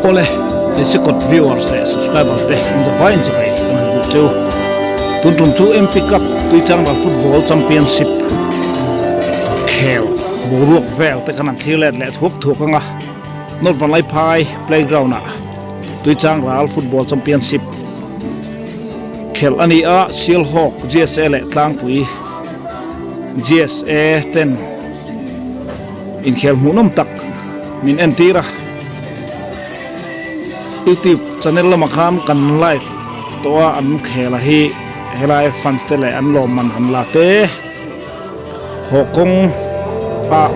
Awle, Leisekawt viewers leh subscriber te in zavai in chibai kan han duh cheu. Tun tum chu MP Cup Tuichangral Football Championship khel boruak vel te kan han thlir let leh thuak thuak anga North Vanlaiphai playground ah Tuichangral Football Championship khelh a ni a, Sialhawk GSA leh Tlangpui GSA ten inkhel hmuhnawm tak min entir a. Youtube channel lamah khan kan live tawh a, an khel a hi helai fans te leh an lawmman han la te haw kawng ah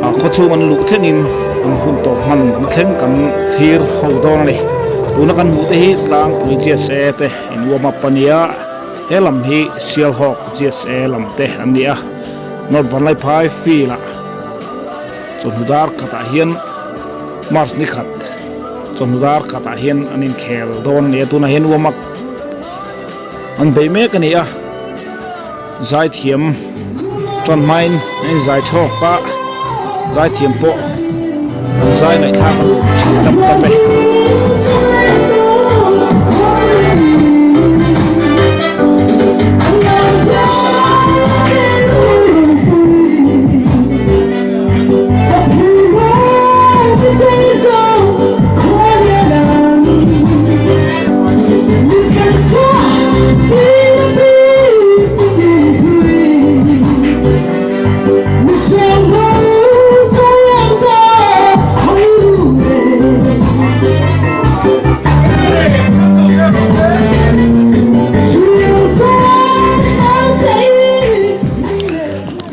a khawchhung an luh thlengin an hun tawp hman na thleng kan thlir ho dawn a ni. Tuna kan hmuh te hi Tlangpui GSA te in warm up a nia, he lam hi Sialhawk GSA lam te an ni a, North Vanlaiphai field ah chawhnu dar khatah hian March ni khat chawhnu dar khatah hian an inkhel dawn a ni a, tunah hian warm up an bei mek a ni a. Zaithiam tan hmain an inzai chhawk a, zaithiam pawh an zai ngaihthlak a nuam thin dap dap e.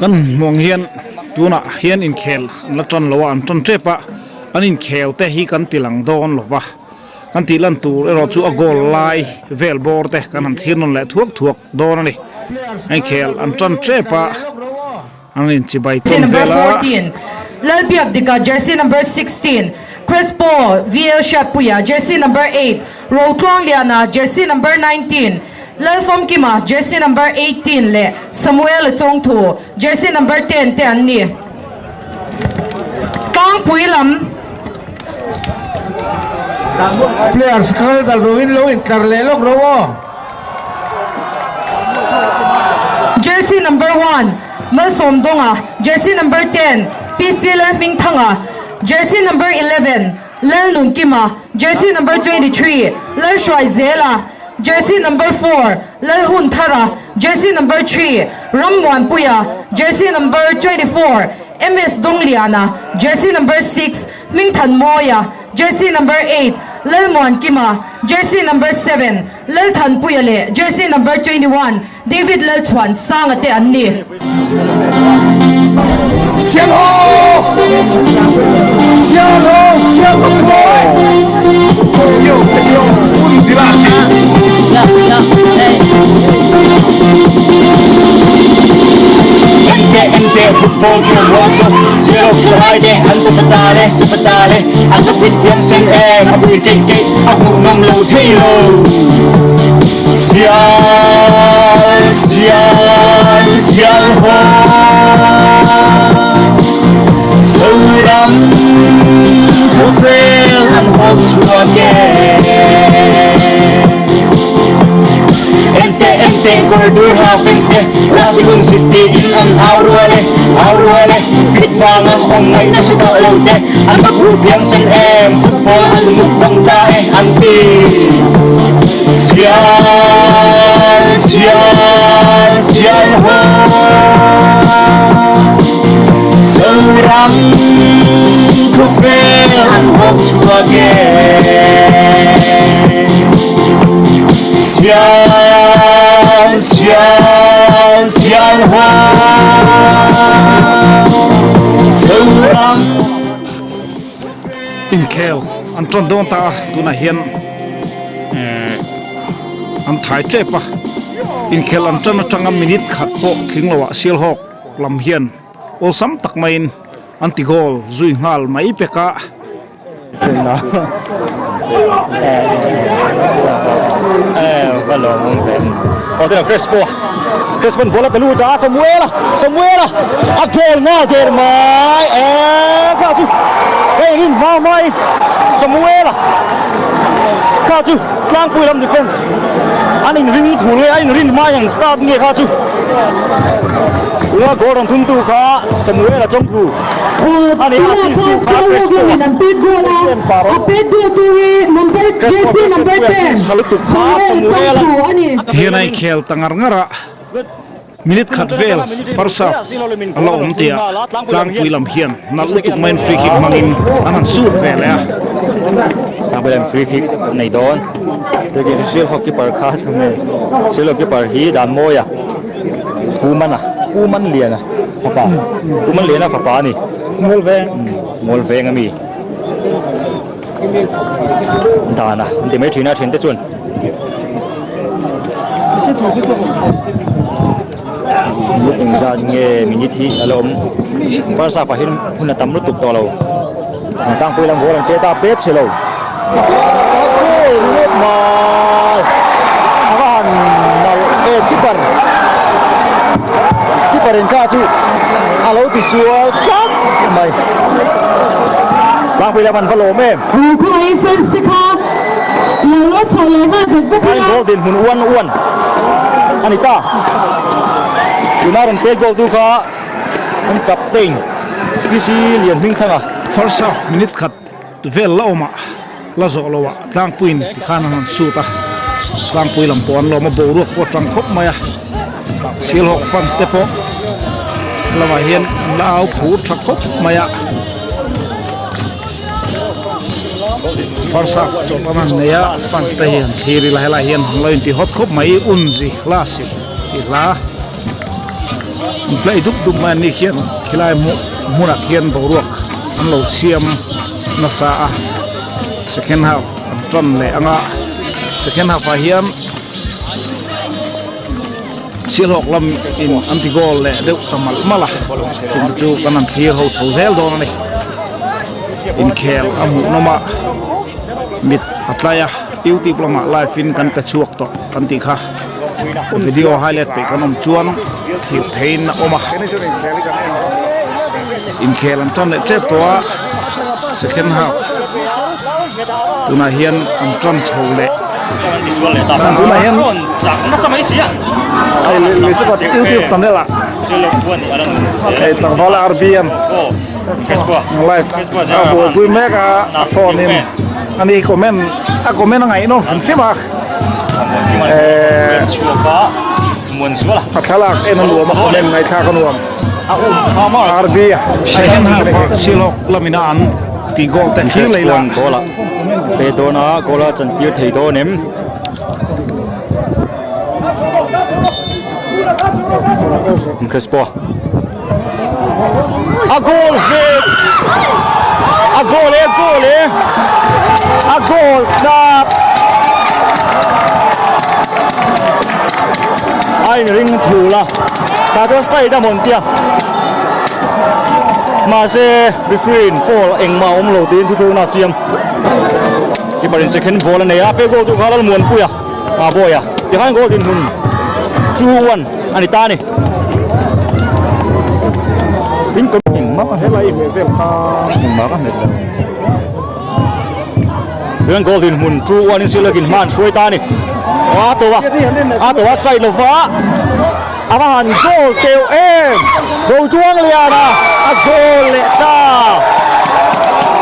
Kan hmuang hian tunah hian inkhel an la tan lo a, an tan tep a, an inkhel te hi kan ti lang dawn lo va. Kan tih lan tur erawh chu a goal lai vel bawr te kan han thlir nawn leh thuak thuak dawn a ni. Hei khel an tan tep a, an inchibai tawn vel a. Lalbiak Dika jersey number 16, Crespo VL Hriatpuia jersey number 8, Rotluangliana jersey number 19, Lalfawmkima jersey number 18 leh Samuel Chawngthu jersey number 10 te an ni. Tlangpui lam. Players kal dal ro in lo in tlar leh lawk ro aw. Jersey number 1 Malsawm Dawnga, Jersey number 10 PC Lalhmingthanga, Jersey number 11 Lalnunkima, Jersey number 23 Lalhruaizela, Jersey number 4 Lalhunthara, Jersey number 3 Rammuanpuia, Jersey number 24 MS Dongliana, Jersey number 6 Hmingthanmawia, Jersey number 8 Lalmuankima, Jersey number 7 Lalthanpuia leh Jersey number 21 David Lalchhuan Sanga te an ni. Sialhawk! Sialhawk! Sialhawk boy! Yo, yo, MT football game rosa Sialhawk thalai te an sapatale sapatale an la fit hiam sen em a pui keih keih a hmuhnawm lo thei lo Sial sial sial haw Zoram khawvel an haw chhuak e Ente ente kawr dur ha fans te Rasigun city in an au rual e au rual e Fit vanga awm ngaihna hre tawh lo te An va phu piang sen em Football an muk bang ta e an ti Sial sial sial haw Zoram khawvel an hawk chhuak e Sial sial sial haw Zoram Inkhel an tan dawn ta a tunah hian eh an thai tep a inkhel an tan atanga minute khat pawh tling loh ah Sialhawk lam hian awlsam tak maiin an ti goal zui nghal mai pek a. Va lawm awm ve. Aw tuna Crespo a. Crespo an ball a pe lut a, Samuel a, Samuel a, a goal nghal der mai. Eee kha chu hei rin hma mai Samuel a. Kha chu tlangpui lam defense an inring thul nge a inrin hma in an start nge kha chu. Tuna goal rawn thuntu kha Samuel a chawngthu. A ni a assist tu kha Crespo a. Crespo assist tha lutuk kha Samuel a. Hian a inkhel ta ngar ngar a, minute khat vel first half a la awm tih ah tlangpui lam hian nalh lutuk maiin free kick hmangin an han sut ve leh a. Tlangpui lam free kick nei dawn, free kick chu Sialhawk keeper kha tunge Sialhawk keeper hi Danmawia. Pu Mana, Pu Manliana fapa, Pu Manliana fapa a ni. Mualveng. Mualveng a mi. Dana an ti mai thin a thiante chuan. Minute engzat nge minute hi a la awm. First half ah hian hun a tam lutuk tawh lo. An tlangpui lam goal an pet a, pet chhe lo. Goal ringawt mai. A va han nalh em keeper. Keeper in kha chu a lo ti sual tlat mai. Tlangpui lam an va lawm em. Khawngaih fans te kha lo lo chho leh nghal vek vek ila. Goal dinhmun uan uan a ni ta. Tuna rawn pet goal tu kha an captain PC Lianhmingthanga. First half minute khat vel la awmah la zawh loh ah tlangpuiin tikhan an han shoot a, tlangpui lam pawh an lawm a, boruak pawh a tang khawp mai a, Sialhawk fans te pawh lamah hian an la au phur tha khawp mai a, first half chawlh an han nei a, fans te hi han thlir ila helaiah hian an lo inti hot khawp mai, Unzi Hlasi tih hla an play dup dup mai an ni khian khilai hmunah khian boruak an lo siam nasa a second half an tan leh anga second half ah hian Sialhawk lam in an ti goal leh deuh ta malh malh a chung te chu kan han thlir ho chho zel dawn a ni inkhel a hmuh nawm a mit a tlai a youtube lamah live in kan pe chhuak tawh kan tih kha video highlight peih kan awm chuan thlir theiin a awm a inkhel an tan leh tep tawh a second half tunah hian an tan chho leh tunah hian youtube channel ah hei tlangval rbm live a buaipui mek a a phone in ani comment a comment a ngaihnawm hrim hrim a eh a thlalak en a nuam a comment ngaihthlak a nuam RB second half ah Silhawk lamina an tih goal te thlir leh ila goal a pe dawn a goal a chantir thei dawn em Crespo a goal ve a goal e a goal e a goal tlat a inring thul a tah chuan side a hmawn tia mahse referee in foul engmah a awm lo tiin thuthlukna a siam keeper in second ball a nei a pek goal tu kha Lalmuanpuia Mabawia tikhan goal dinhmun 2-1 a ni ta a ni. In kawm engmah ka helai hmeh vel kha engmah ka hmet lo. Tuan goal dinhmun 2-1 in Silakin hma an hruai ta a ni. A to a, a to a side lova a va han goal teuh em! Botuang Liana a goal leh ta.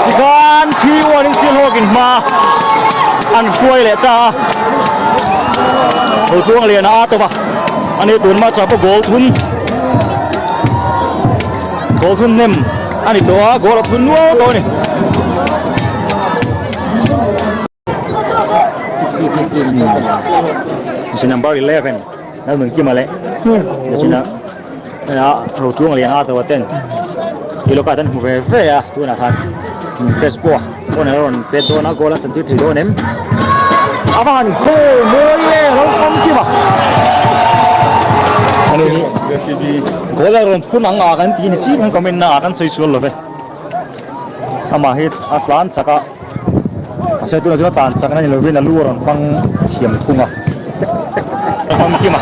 Tikhan 3-1 in Silhawkin hma an hruai leh ta a. Botuang Liana a to a. Ani tun hma chah pawh goal thun goal thun hnem a ni tawh a goal a thun nual tawh a ni. Jersey number 11 Lalnunkima leh jersey Rotlung lian a tawh ten yellow card an hmu ve ve a tunah khan Crespo pawn a rawn pet dawn a goal a chantir thei dawn em a va han goal mawi e a lo famkim a ani hi goal a rawn phun ang a kan tih ni chi kan comment na ah kan sawi sual lo ve amah hi a tlan chak a mahse tunah chuan a tlan chak na ni lovin a lu a rawn hmang thiam thung a. Famkima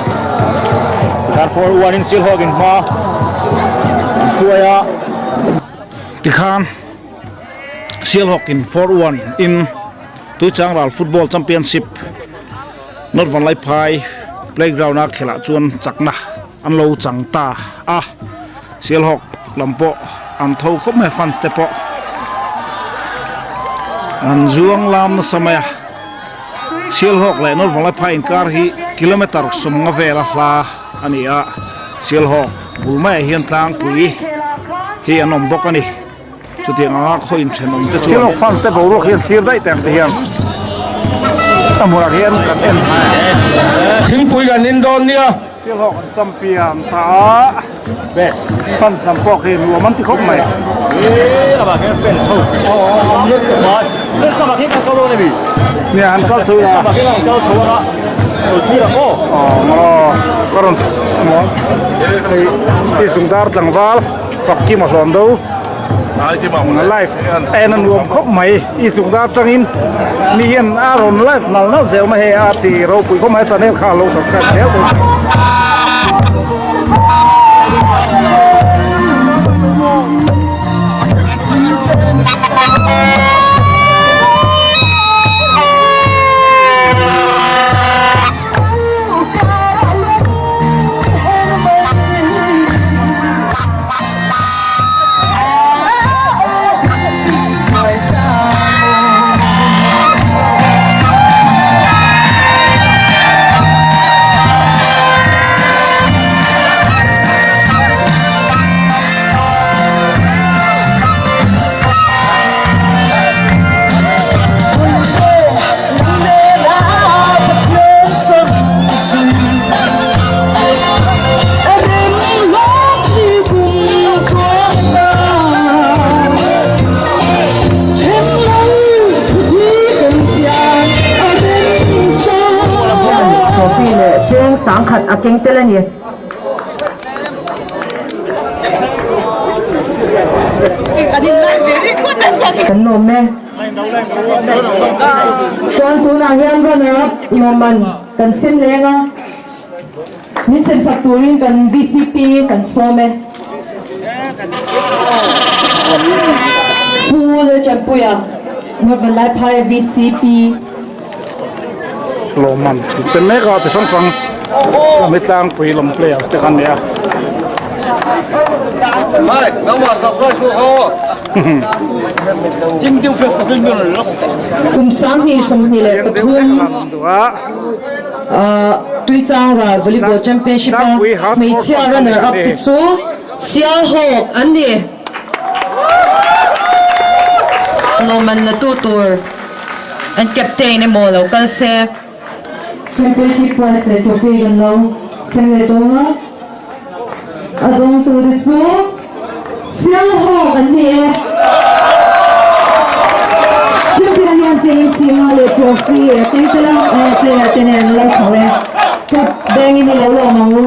Tikhan 4-1 in Sialhawk in hma an hruai a. Tikhan Sialhawk in 4-1 in Tuichangral Football Championship North Vanlaiphai playground a khelh ah chuan chakna an lo chang ta a, Sialhawk lam pawh an tho khawp mai a fans te pawh an zuang lam nasa mai a, Sialhawk leh North Vanlaiphai inkar hi kilometer 50 vela hla a ni a, Sialhawk bul maiah hian tlangpui hi an awm bawk a ni. Chutiang anga khaw inthenawm te chuan Sialhawk fans te boruak hi an thlir daih teh ang ti hian a hmunah hian kan en Thingpui kan in dawn nia. Sialhawk an champion ta a, fans lam pawh khi nuam an ti khawp mai. Nia an kal chho a. Aw ka rawn hei i zungdar tlangval. Fakkim a hlawm do. Live en a nuam khawp mai. I chung dar tangin mi hian a rawn live nal nal zel mai hei a ti ropui khawp mai channel kha a lo subscribe zel bawk. Trophy leh cheng sangkhat a keng tel a ni. Kan lawm e. Chuan tunah hian runner up lawmman kan sem leng a. Min sem sak turin kan VCP kan sawm e. Pu Lalchanpuia, North Vanlaiphai VCP. Lawmman an sem mek a, chi hrang hrang lam hi tlangpui lam players te kha an ni a. Kum 2023. Tuichang ral volleyball championship a hmeichhia runner up te chu Sialhawk an ni. Lawmman la tu tur an captain emaw lo kal se. Championship prize leh trophy kan lo sem leh dawn a, a dawng tu te chu Sialhawk an ni e. Champion hian cheng sima leh trophy a keng tel a, aw player te nen an lo chho e. Kut bengin i lo lawm ang u.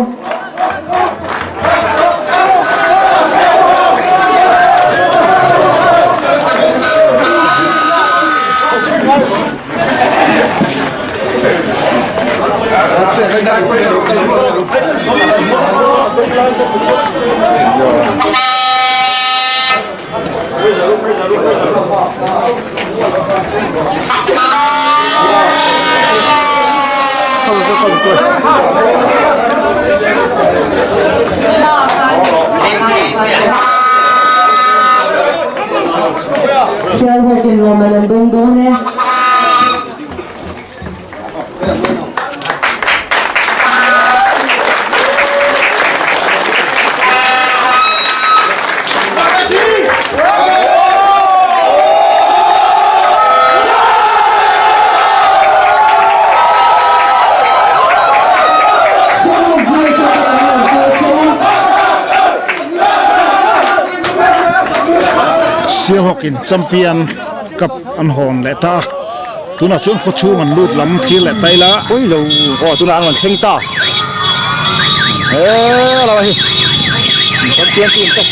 Sialhawkin lawmman an dawng dawn e. Sialhawkin champion cup an hawn leh ta a. Tunah chuan khaw chhung an lut lam thlir leh ta ila. Pawi lo aw tunah an rawn thleng ta he lo a hi champion team te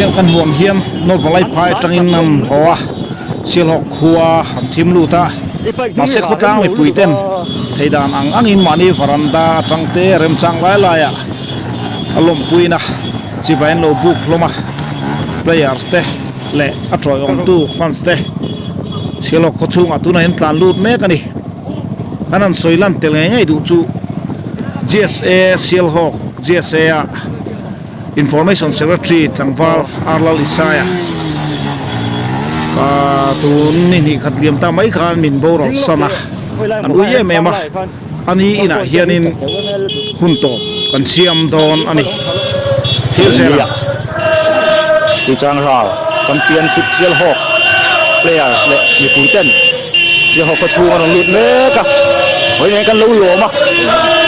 hian kan huang hian North Valaiphai atangin an haw a, Sialhawk khua an thim lut a, mahse khawtlang mipui ten thei dan ang angin mahni varanda atang te remchang lai laiah a lawmpuina chibai an lo buk hlawm a, players te leh a tawiawmtu fans te Sialhawk khaw chhungah tunah hian tlan lut mek a ni. Kan han sawi lan tel ngei ngei duh chu GSA Sialhawk GSA a Information Secretary tlangval Arlal Isaiah ka tun ni hnih khat liam ta mai khan min boral san a, an ui em em a, ani inah hianin hun tawp kan siam dawn a ni. Thil zela. Tuichang ral Championship Sialhawk players leh mipui ten Sialhawk khaw chhung a rawn lut mek a, vawiin hian kan lo lawm a,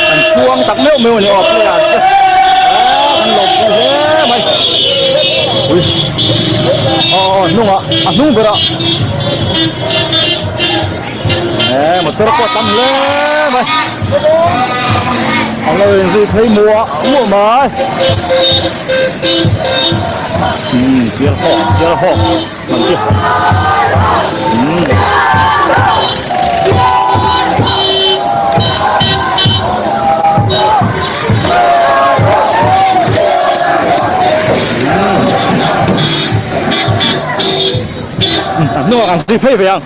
kan chhuang tak meuh meuh a ni aw players te aaa kan lawm pui hle mai ui aw aw hnungah a hnung berah eh motor pawh a tam hle mai an lo inzui phei muah muah mai umm Sialhawk Sialhawk. Hnungah kan zui phei ve ang.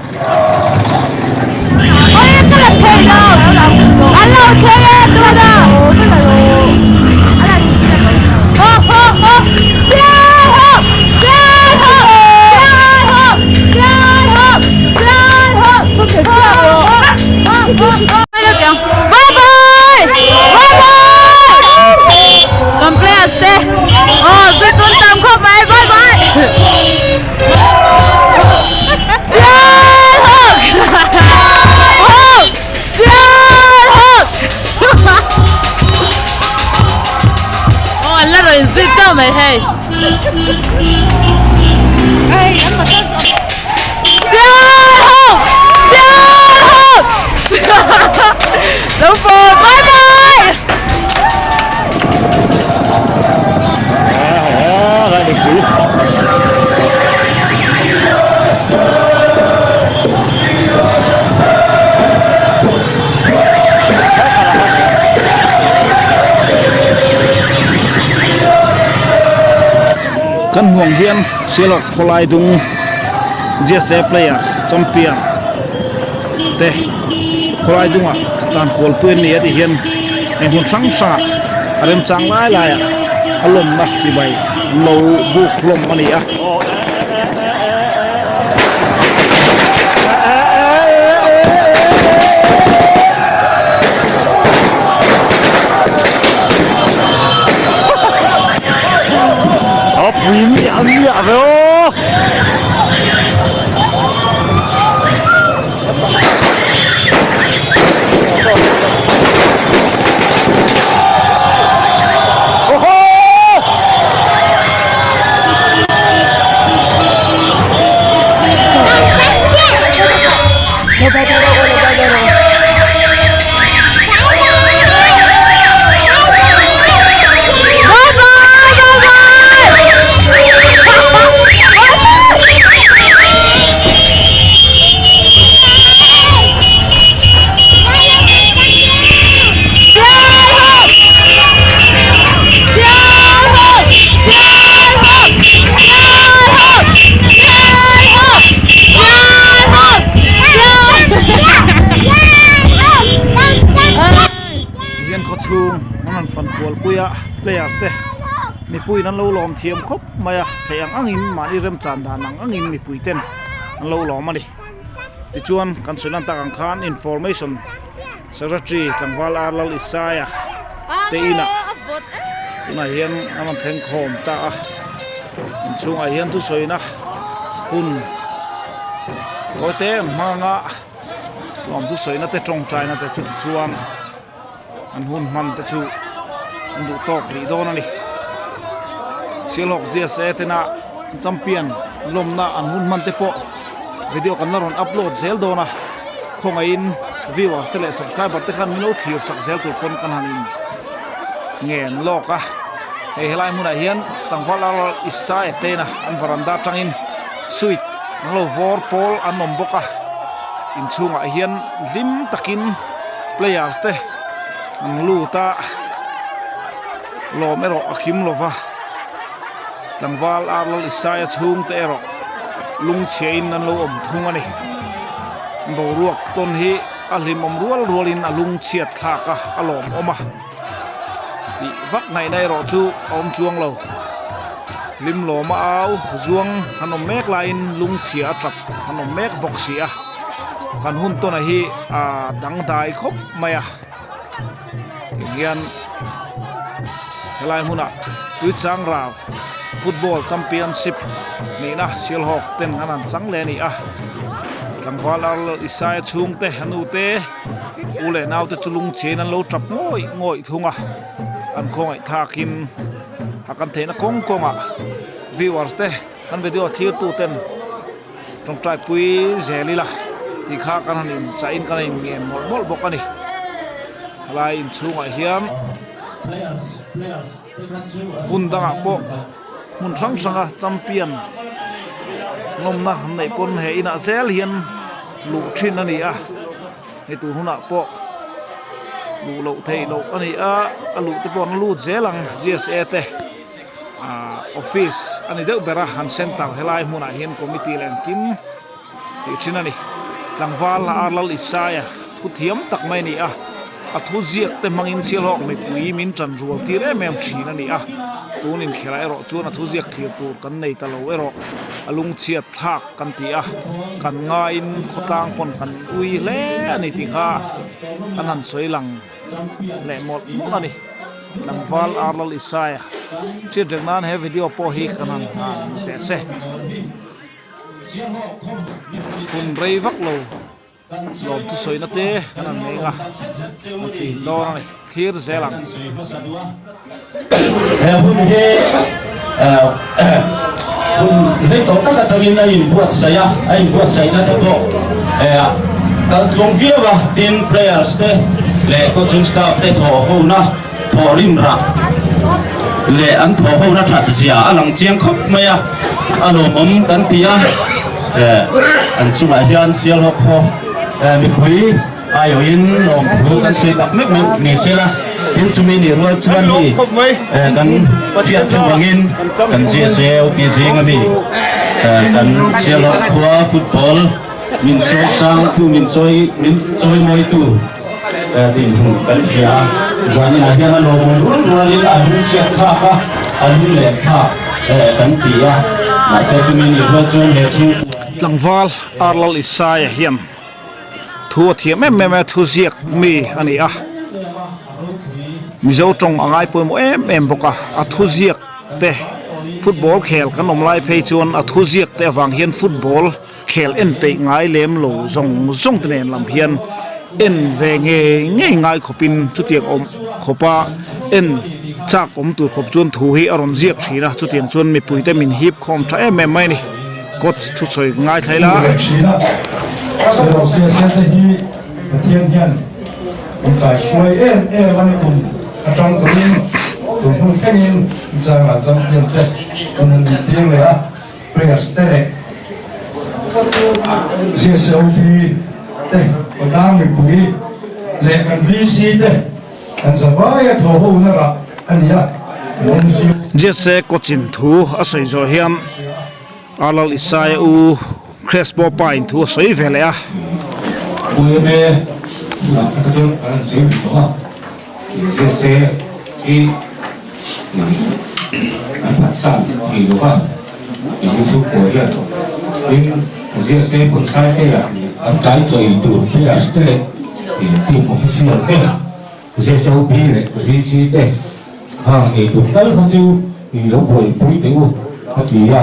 Kan hmuang hian Sialhawk khawlai dung GSA players champion te khawlai dungah tlan kualpui an ni a tih hian eng hmun hrang hrangah a remchang lai laiah a lawmna chibai an lo buk hlawm a ni a. Tihian khawchhung an rawn fan kualpui a players te mipuiin an lo lawm thiam khawp mai a theih ang angin mahni remchan dan ang angin mipui ten an lo lawm a ni tichuan kan sawi lan tak ang khan information Secretary tlangval R Lal Isaiah te inah tunah hian an rawn thleng khawm ta a inchhungah hian thusawina hun tawi te an hmang a lawm thusawina te tawngtaina te chu tichuan an hun hman te chu an duh tawk rih dawn a ni Sialhawk GSA tena champion lawmna an hun hman te pawh video kan la rawn upload zel dawn a khawngaihin viewers te leh subscriber te khan min lo thlir sak zel tur pawn kan han in ngen lawk a. Hei helai hmunah hian tlangval Arnold Isaiah tena an varanda atangin suite an lo vawr pawl an awm bawk a, inchhungah hian hlim takin players te an lut a, lawm erawh a kim lo va, tlangval Arnold Isaiah chhungte erawh lungchhiain an lo awm thung a ni. Boruak tawn hi a hlimawm rual rualin a lungchhiat thlak a, a lawmawm a. Tih vak ngaihna erawh chu a awm chuang lo. Hlim lawma au zuang han awm mek laiin lungchhia a tap han awm mek bawk si a. Kan hun tawna hi a dangdai khawp mai a. Tiang hian helai hmunah Tuichangrau Football Championship nihna Sialhawk ten an han chang leh a ni a. Tlangval Arlal Isaiah chhungte a nute. U leh naute chu lungchhiain an lo tap ngawih ngawih thung a, an khawngaih thlakin a kan theihna kawng kawngah viewers te kan video thlir tu ten tawngtai pui zel ila tih kha kan han in chah in kan han in ngen mawlh mawlh bawk a ni. Helai inchhungah hian hmun dangah pawh hmun hrang hranga champion nawmna an neih pawn he inah zel hian luh thin a ni a hei tur hunah pawh luh loh theih loh a ni a a luh te pawh an lut zel ang G_S_A te ah office a ni deuh ber a an center helai hmunah hian committee leh engkim tih thin a ni tlangval Arlal Isaiah thu thiam tak mai a ni a. A thu ziak te hmangin Sialhawk mipui min tan rual tir em em thin a ni a, tun inkhelh ah erawh chuan a thu ziak thlir tur kan nei ta lo erawh a lungchhiat thlak kan ti a, kan ngaiin khawtlang pawn kan ui hle a ni tih kha kan han sawi lang leh mawlh mawlh a ni. Tlangval Arlal Isaiah hriat reng nan he video pawh hi kan han han teh se. Hun rei vak lo. Lawm thusawina te kan han nei a, an tih dawn a ni, thlir zel ang. He hun hi hun hlei tawh tak atangin a inbuatsaih a, a inbuatsaihna te pawh kal tlung viau a, tin players te leh coaching staff te thawh hona thawh rim rah leh an thawh hona that zia a lang chiang khawp mai a, a lawmawm kan ti a. An chungah hian Sialhawk khaw mipui aiawhin lawmthu kan sawi tak meuh meuh ni sela, tin chumi nih rual chuan mi kan hriat chu vangin kan GSAOP zing ami kan Sialhawk khua football min chawi sangtu min chawi min chawi mawitu dinhmun kan hria a, zaninah hian a lawmawm rual rualin a hlungchhiat thlak a, a lunglen thlak kan ti a, mahse chumi nih rual chuan he chhungkua hian. Tlangval Arlal Isaiah hian thu a thiam em em a, thu ziak mi a ni a, Mizo tawng a ngai pawimawh em em bawk a, a thu ziak te football khel kan awm lai phei chuan a thu ziak te avang hian football Khel en peih ngai lem lo zawng zawng te nen lam hian en ve ngei ngei ngai khawpin chutiang awm khawpa en chak awm tur khawp chuan thu hi a rawn ziak thin a, chutiang chuan mipui te min hip khawm tha em em mai a ni. Coach thusawi ngai thlai la. Pathian hian min kaihruai em em a ni kum atang tawhin tun hun thlengin changah champion te kan han intir leh a. Players te leh CSOP te khawtlang mipui leh kan VC te kan zavaia thaw ho na rah a ni a, NGO. Jesse Cochin thu a sawi zawh hian Arlal Isaiah u Crespo pa in thu a sawi ve leh a. UMA bulah te kha chuan kan han sawi duh tawh a, Jesse hi An phatsan thei lo va, tih chu pawh hian tin ziak se pawisa te ah an tlai chawi tur players te leh team official te, ZOP leh VC te khang ei tur tal kha chu lo buaipui teh u a ti a,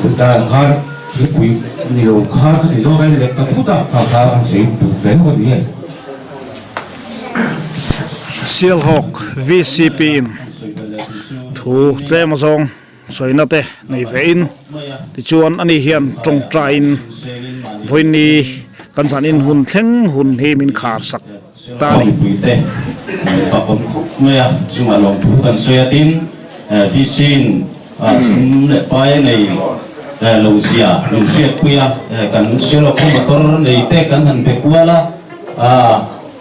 tunlai ang khan thilpui ni lo khan ka ti zawk a leh ta phut a, kha kha an sawi duh hle a ni e. Sialhawk VCP in thu tlem azawng sawina te nei ve in tichuan ani hian tawngtaiin vawiini kan zanin hun thleng hun hi min khar sak ta a ni. Mipuite fak awm khawp mai a, chungah lawmthu kan sawi a tin. DC in sum leh pai a nei lo zia min hriatpui a, kan Sialhawk khaw motor nei te kan han be kual a,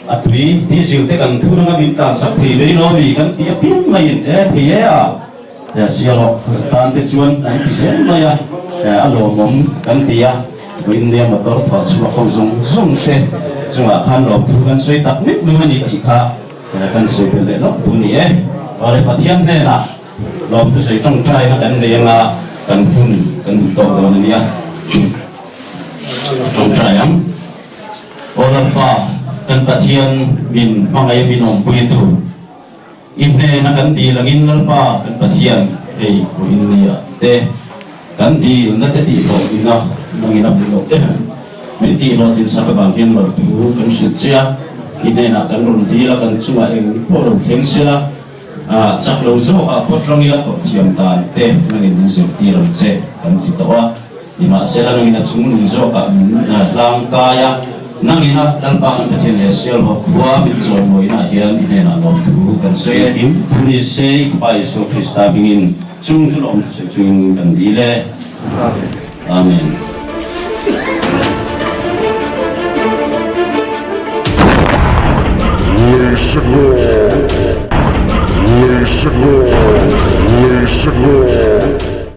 a tui diesel te kan thur anga min tlansak thei mai lo mi kan ti apiang maiin e thei e a. Sialhawk tan te chuan an ti zel mai a, a lawmawm kan ti a, India motor thawh chhuah ho zawng zawng te chungah khan lawmthu kan sawi tak meuh meuh a ni tih kha kan sawi belh leh lawk tu ni e. Awle Pathian hnenah lawmthu sawi tawngtaina kan nei anga kan hun kan duh tawk dawn a nia. Tawngtai ang. Aw Lalpa, kan Pathian min hmangaih min awmpui tu. I hnena kan dil angin Lalpa kan Pathian hei vawiin nia te kan dilna te tih hlawh ina nangin a hmu loh te min tih hlawhtlin sak avang hian lo thu kan hrilh che a, i hnenah kan rawn dil a kan chungah eng pawh lo thleng sela chak lo zawkah pawt rangila tawrh thiam dan te nangin min zirtir ang che kan ti tawh a. Nimahsela nangin a chungnung zawkah min hlang kai a, nangina Lalpa kan Pathian leh Sialhawk khua min chawimawiinah hian i hnenah lawmthu kan sawi e. Thu ni se i Fapa Isua Krista hmingin chung chu lawmthu sawi chungin kan dil e. Amen. Leisekawr. Leisekawr. Leisekawr.